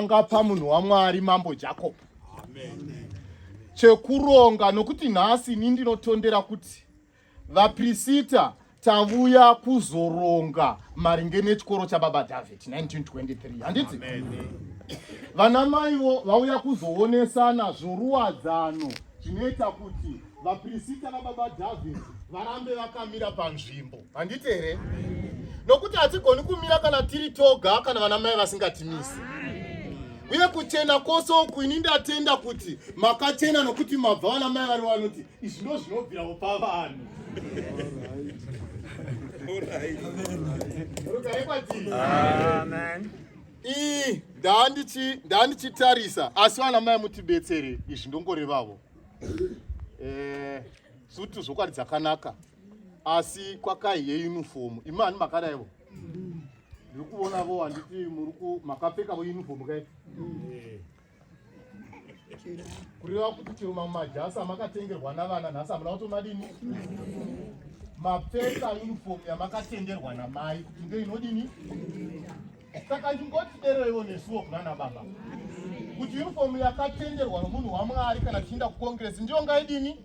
Ngapa munhu waMwari Mambo Jacob chekuronga nokuti nhasi ini ndinotondera kuti vaprisita tavuya kuzoronga maringe nechikoro chababa David 1923 handiti vana maivo vauya kuzoonesana zvoruwadzano zvinoita kuti vaprisita vababa David varambe vakamira panzvimbo handiti here nokuti hatigoni kumira kana tiri toga kana vana mai vasingatimisi uye kuchena kwose uku ini ndatenda kuti makachena nokuti mabva vana mai vari vanoti izvi ndo zvinobvirawo pavanhu rugare kwatiri ii ndandichitarisa asi vana mai mutibetsere izvi ndongorevavo eh, sutu zvokwadi dzakanaka asi kwakai yeunifomu imi hani makadaivo ndiri kuonavo handiti muri makapfekavo unifomu kai kureva kuti chero mamwe majasi amakatengerwa navana nhasi hamuna kutomadini mapfeka unifomu yamakatengerwa namai kuti ndo inodini Saka ndingoti deroiwo nesuwo kunana baba kuti uniform yakatenderwa nomunhu waMwari kana tichienda kucongress ndiyo ngaidini?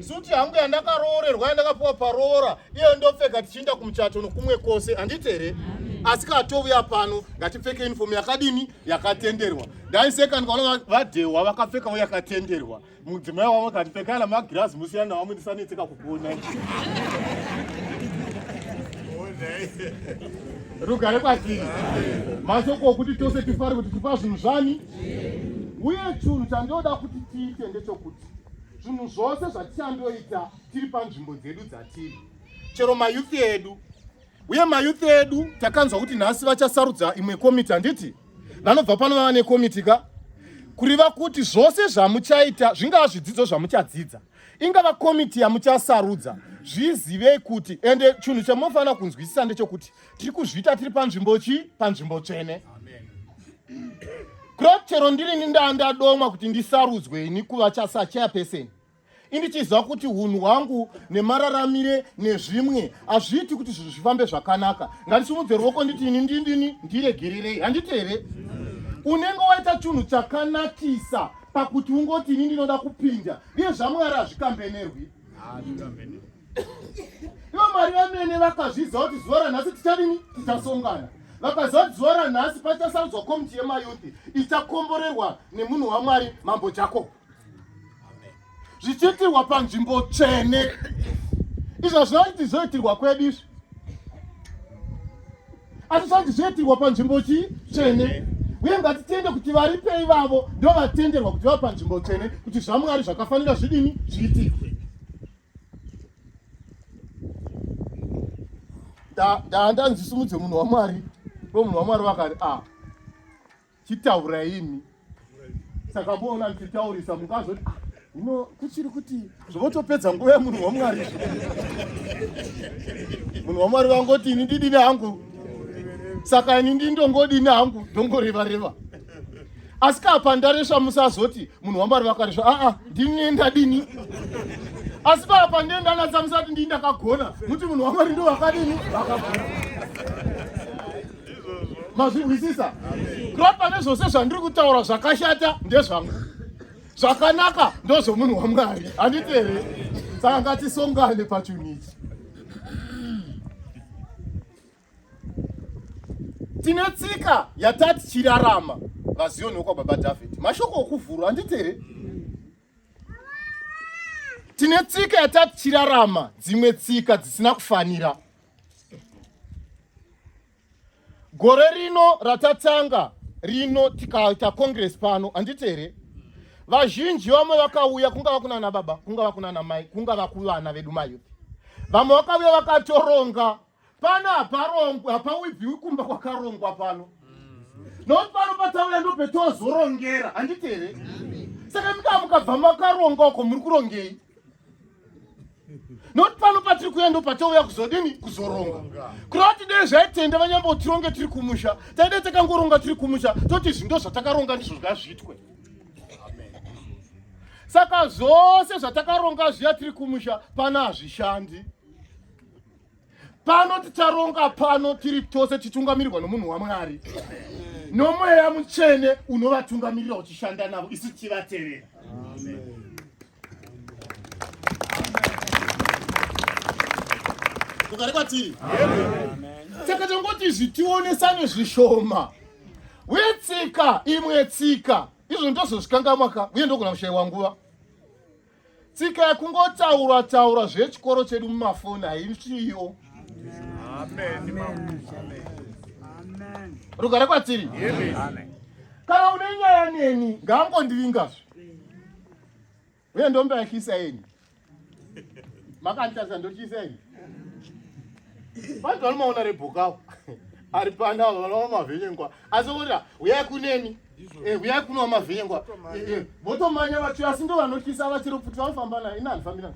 Suti hangu yandakaroorerwa yandakapiwa paroora iyo ndopfeka tichienda kumuchato nokumwe kwose handiti here? Asi kana tovuya pano ngatipfeke uniform yakadini? Yakatenderwa. Ndaiseka ndikaona vadhehwa vakapfekawo yakatenderwa. Mudzimai wavo akati pfekai namagirazi musiyana nawamwe ndisanetseka kukuona. Rugare kwatiri. Mashoko okuti tose tifare kuti tipa zvinhu zvani. Uye chinhu chandinoda kuti tiite ndechokuti zvinhu zvose zvatichandoita tiri panzvimbo dzedu dzatiri, chero mayouth edu uye mayouth edu takanzwa kuti nhasi vachasarudza imwe komiti handiti vanobva pano vava nekomiti ka kureva kuti zvose zvamuchaita zvingava zvidzidzo zvamuchadzidza ingava komiti yamuchasarudza zvizivei kuti ende chinhu chamunofanira kunzwisisa ndechekuti tiri kuzviita tiri panzvimbo chii panzvimbo tsvene kureva chero ndirini ndandadomwa kuti ndisarudzwe ini kuva chasachairperson indichiziva kuti hunhu hwangu nemararamire nezvimwe hazviiti kuti zvinhu zvifambe zvakanaka ngandisumudze ruoko nditi ini ndindini ndiregererei handiti here unenge waita chinhu chakanakisa pakuti ungoti ini ndinoda kupinda uye zvamwari hazvikambenerwi ivo mwari vamene vakazviziva kuti zuva ranhasi tichadini tichasongana vakaziva kuti zuva ranhasi pachasarudzwa komiti yemayuthi ichakomborerwa nemunhu wamwari mambo jacob zvichiitirwa panzvimbo tsvene izvo zvinoti zvoitirwa kwedu izvi asi zvanzi zvoitirwa panzvimbo chii tsvene uye ngatitende kuti varipe ivavo ndo vatenderwa kuti vava panzvimbo tsvene kuti zvamwari zvakafanira zvidini zviitirwe ndandanzisumudze munhu wamwari ko munhu wamwari vakati a ah, chitaurai imi saka moona ndichitaurisa mungazoti ah, hino kuchiri kuti zvovotopedza nguva yemunhu wamwari munhu wamwari vangoti ini ndidini hangu saka ini ndindongodini hangu ndongoreva reva asi kapa ndaresva musazoti munhu wamwari vakaresva aa ndini ndadini asi papa ndiye ndanatsa musati ndini ndakagona muti munhu wamwari ndo vakadini vakagona mazvihwisisa kureva pane zvose zvandiri kutaura zvakashata ndezvangu zvakanaka ndozvomunhu wamwari handiti here saka ngatisongane pachinhu ichi tine tsika yatati chirarama vaziyoni wekwababa david mashoko okuvhurwa handiti here tine tsika yatati chirarama dzimwe tsika dzisina kufanira Gore rino ratatanga rino tikaita congress pano handiti here? Vazhinji vamwe vakauya kungava kunana baba, kungava kunana mai, kungava kuvana vedu mayouth. Vamwe vakauya vakatoronga pano haparongwi, hapawibviwi kumba kwakarongwa pano. Nokuti pano patauya ndopetozorongera handiti here? Saka mukaa mukabva makaronga uko muri kurongei? Not pano patiri kuya ndopatouya kuzodini kuzoronga. Kureva kuti dei zvaitenda vanyambotironge tiri kumusha. Taide takangoronga tiri kumusha toti izvi ndozvatakaronga ndizvo zvazviitwe. Saka zvose zvatakaronga zviya tiri kumusha pano hazvishandi. Pano ticharonga pano tiri tose tichitungamirirwa nomunhu waMwari. Nomweya mutsvene unovatungamirira uchishanda navo, isu tichivatevera. Kugare kwatiri. Saka tongoti zvitionesane zvishoma. Uye tsika, imwe tsika, izvo ndozozvikangamwa ka, uye ndogona kushaiwa nguva. Tsika yekungotaura taura zvechikoro chedu mumafoni haisiyo. Rugare kwatiri. Kana une nyaya neni ngaangondivingazve. Uye ndombatyisa yeni. Makanditarisa ndotyisa yeni. Vanhu vanomaona rebhukawo ari pano ava vanova mavhenyengwa asi kuti huyai kuneni eh, huyai kuno mavhenyengwa eh, eh, votomanya vacho asi ndo vanotyisa vachero kuti vanofamba naye ini handifambi naye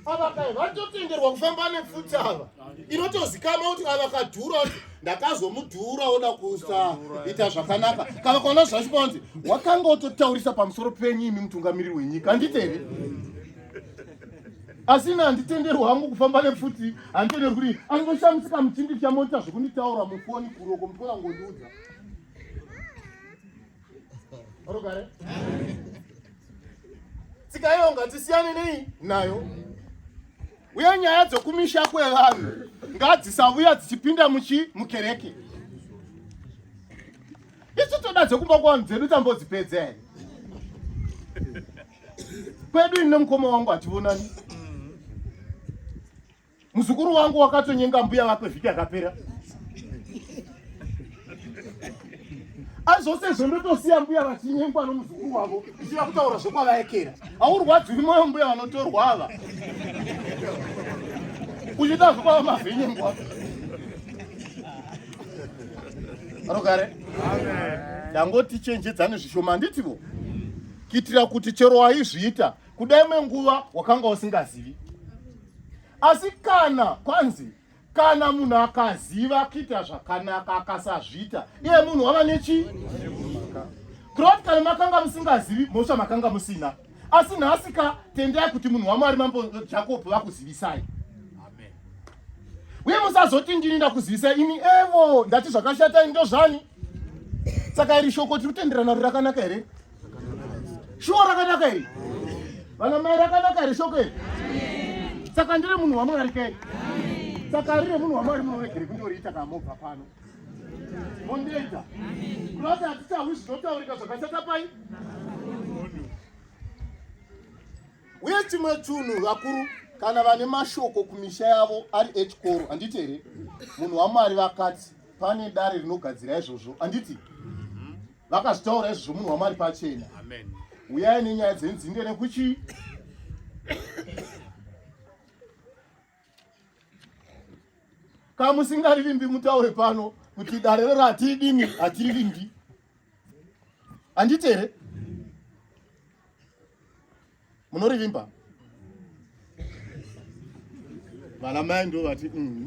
ava kai vatotenderwa kufamba nepfuti ava inotozikama kuti ava kadhura kuti ndakazomudhura oda kusaita zvakanaka kava kaona zvacho paanzi wakanga ototaurisa pamusoro penyu imi mutungamiriri wenyika handiti here asi ini handitenderwa hangu kufamba nepfuti handitenderwi kuti angoshamisika muchinditya moita zvekunditaura mufoni kuroko mutikona ngondiudza Rugare. Tsika iyo ngatisiyane nei nayo. Uye nyaya dzokumisha kwevanhu ngadzisavuya dzichipinda muchi mukereke. Isu toda dzekumba kwavanhu dzedu tambodzipedza here? Kwedu ini nemukoma wangu hativonani. Muzukuru wangu wakatonyenga mbuya vake vhiki yakapera. Asi zvose izvo ndotosiya mbuya vachinyengwa nomuzukuru wavo ndichida kutaura zvekwavaekera. Haurwadziwi moyo mbuya vanotorwa ava. Uchida zvekwava mavhenyengwa. Rugare. Ndangoti chenjedzane zvishoma handitivo? Kuitira kuti chero waizviita Kuda imwe nguva wakanga usingazivi. Asi kana kwanzi kana munhu akaziva kuita zvakanaka akasazviita, iye munhu wava nechi kureva kuti kana makanga musingazivi mhosva makanga musina. Asi nhasi ka tendai kuti munhu waMwari mambo Jacob vakuzivisai. Uye musazoti ndini ndakuzivisai ini evo ndati zvakashata ini ndozvani. Saka iri shoko tiri kutenderana rakanaka here? Shuwa rakanaka iri. Vana mai rakanaka iri shoko iri. Saka ndiri munhu waMwari kai. Saka rire munhu waMwari munoregere kundoriita kana mobva pano. Mondiita. Kurati hatichahwi zvinotaurika zvakashata pai. Uye chimwe chunhu vakuru kana vane mashoko kumisha yavo ari echikoro handiti here munhu waMwari vakati pane dare rinogadzira izvozvo handiti Vakazvitaura izvozvo munhu waMwari pachena. Amen. Uyai nenyaya dzenzinde nekuchi kamusingarivimbi mutaure pano kuti dare rero hatiridini hatirivimbi handiti here Munorivimba? Vana mai ndo vati mm.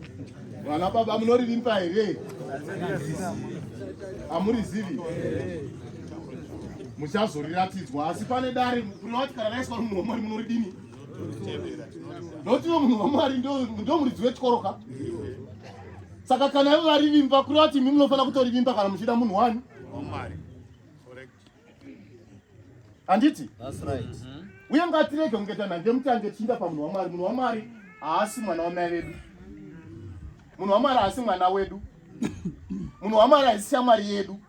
Vana baba munorivimba here? Hamurizivi? Muchazoriratidzwa asi pane dare kureva kana raiswa munhu waMwari munoridini? Notiwo munhu waMwari ndo muridzi wechikoro ka? Saka kana ivo varivimba kureva kuti imi munofanira kutorivimba kana muchida munhu wani? Wamwari. Handiti? That's right. Mm -hmm. Uye ngatirege kunge tanhange mutange tichiinda pamunhu waMwari. Munhu waMwari haasi mwana wamai vedu. Munhu waMwari haasi mwana wedu. Munhu waMwari haisi shamwari yedu.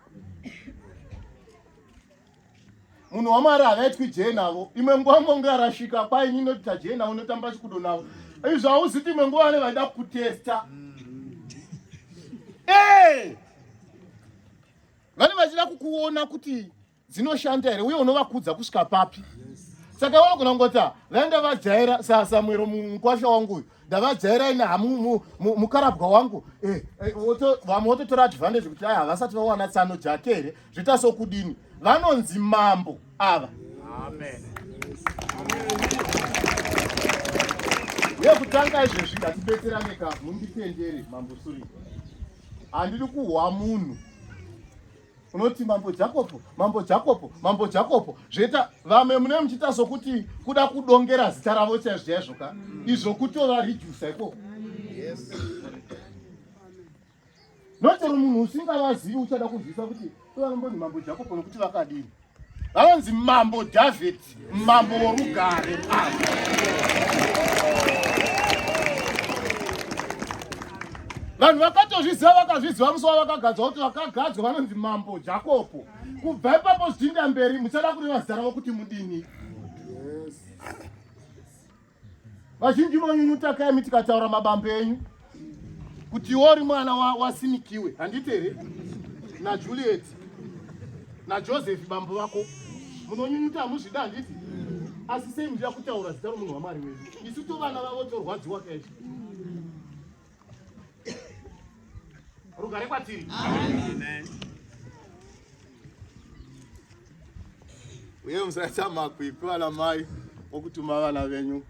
Munhu waMwari havaitwi jee navo. Imwe nguva monge arashika kwai ini ndinoita jee navo ndotamba chikudo navo. Izvo hauziti imwe nguva vane vaida kutesta. Hey! Vane vachida kukuona kuti dzinoshanda here uye unovakudza kusvika papi. Saka vanogona kungoti ah, vaenda vajaira saSamuero mukwasha wangu uyu ndavajaira ina mukarabwa wangu eh, eh, vamwe vototora advantage kuti aya havasati vawana tsano jake here zvoita sokudini vanonzi mambo ava. Amen. Uye kutanga izvezvi ngatibetserane ka munditendere mambo Suri. Handidi kuhwa munhu unoti mambo Jakopo, mambo Jakopo, mambo Jakopo. Zvoita vamwe mune muchiita sokuti kuda kudongera zita ravo chaizvo chaizvo ka izvo kutovarijusa ikoko. Yes. Nochero munhu usingavazivi uchada kunzwisa kuti vanombonzi mambo Jakobo nokuti vakadini. Vanonzi mambo David, mambo worugare. Vanhu vakatozviziva vakazviziva musi wavakagadzwa kuti vakagadzwa vanonzi mambo Jakobo. Kubva ipapo zvichiinda mberi muchada kureva zita ravo kuti mudini. Vazhinji monyunyuta kaimi tikataura mabambo enyu kuti iwe uri mwana wasinikiwe wa handiti here naJuliet naJoseph bambo vako munonyunyuta hamuzvida handiti asi sei muchida kutaura zita romunhu wamwari wedu isu tovana vavo torwadziwa kaizvi rugare kwatiri uye musaita makwikwi vana mai okutuma vana venyu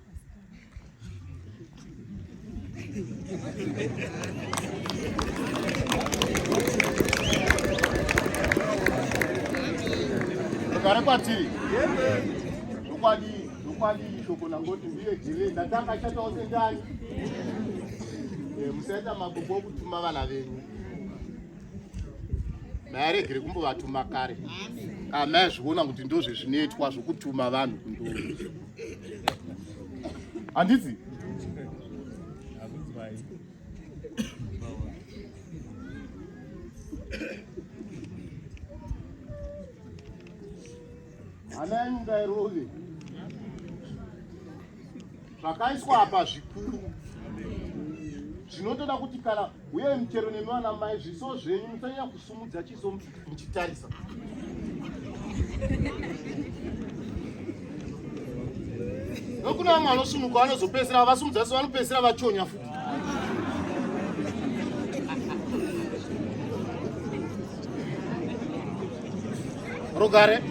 rugare kwatiri zvokwadi zvokwadi shoko nangoti ndiregerei ndatanga chatawo sendani eh, musaita magogo okutuma vana venyu mairegere kumbovatuma kare kana maizviona kuti ndozvezvinoitwa zvokutuma vanhu kundo handiti Hana yenyu ngairove. Zvakaiswa apa zvikuru zvinotoda kuti kana uye muchero nemi vana mai zviso zvenyu musanyanya kusumudza chiso muchitarisa nokune vamwe vanosumuka vanozopedzisira vasumudza so vanopedzisira vachonya futi rugare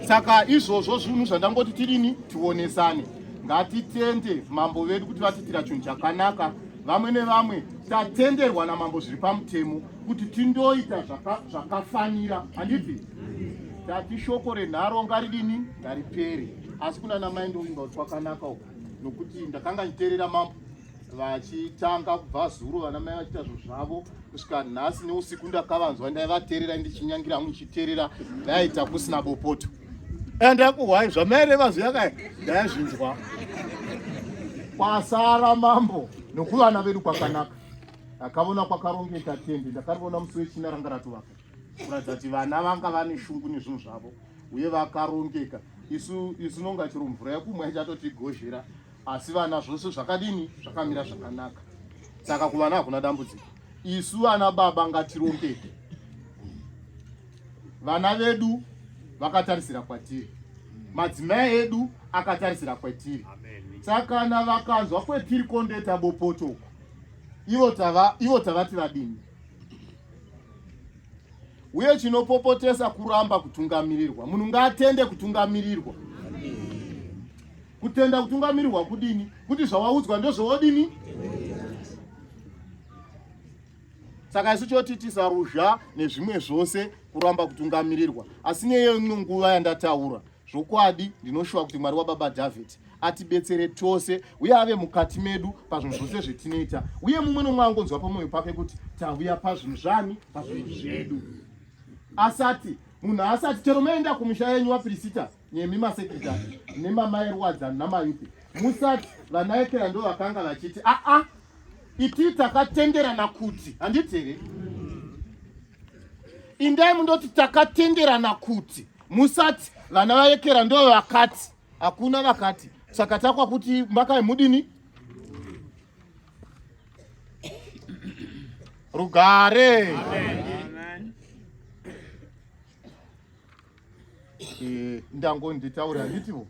saka izvozvo zvinhu zvandangoti tidini tionesane ngatitende mambo vedu kuti vatiitira chinhu chakanaka vamwe nevamwe tatenderwa namambo zviri pamutemo kuti tindoita zvakafanira handiti tati shoko renharo ngaridini ngaripere asi kuna namai ndovimba kuti kwakanaka uku nokuti ndakanga nditerera mambo vachitanga kubva zuro vana mai vachiita zvinhu zvavo kusvika nhasi neusiku ndakavanzwa ndaivateerera ndichinyangira hangu ndichiteerera ndaiita kusina bopoto andakuhwai zvamaireva zviya ndaizvinzwa kwasara mambo nokuvana vedu kwakanaka ndakavona kwakarongeka tende ndakarivona musi wechina ranga ratovaka kuratidza kuti vana vanga vane shungu nezvinhu zvavo uye vakarongeka isu isu nonga chero mvura yekumwa ichatotigozhera asi vana zvose zvakadini zvakamira zvakanaka saka kuvana hakuna dambudziko isu vana baba ngatirongeke vana vedu vakatarisira kwatiri madzimai edu akatarisira kwatiri saka kana vakanzwa kwetiri kondeta bopoto uko ivo tavati vadini uye chinopopotesa kuramba kutungamirirwa munhu ngaatende kutungamirirwa Kutenda kutungamirirwa kudini? Kuti zvawaudzwa ndozvowodini? Saka isu chotiitisa ruzha nezvimwe zvose kuramba kutungamirirwa. Asi neiyo imwe nguva yandataura, zvokwadi ndinoshuwa kuti Mwari wababa David atibetsere tose uye ave mukati medu pazvinhu zvose zvetinoita uye mumwe nomumwe angonzwa pamwoyo pake kuti tauya pazvinhu zvani pazvinhu zvedu asati munhu asati chero maenda kumisha yenyu vapirisita nemi masekretary nemamai ruwadzano namayupi musati vanaekera ndo vakanga vachiti aa iti takatenderana kuti handiti here indai mundoti takatenderana kuti musati vana vaekera ndo vakati hakuna vakati saka takwa kuti makai mudini rugare Amen. Eh, ndango nditaure handitivo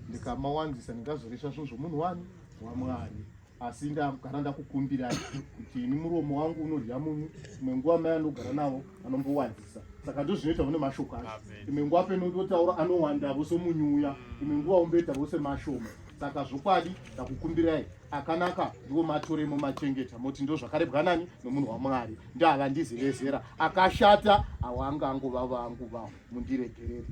ndikamawanzisa ndingazoresva zvinhu zvomunhu wani wamwari asi ndagara ndakukumbirai kuti ini muromo wangu unodya munyu imwe nguva mai anogara navo anombowanzisa saka ndozvinoita vone mashoko acho imwe nguva penototaura anowandavo somunyu uya imwe nguva omboita vose mashoma saka zvokwadi ndakukumbirai akanaka ndiwo matore momachengeta moti ndozvakarebwa nani nomunhu wamwari ndava ndizivezera akashata awanga angova vangu vawo mundiregerere.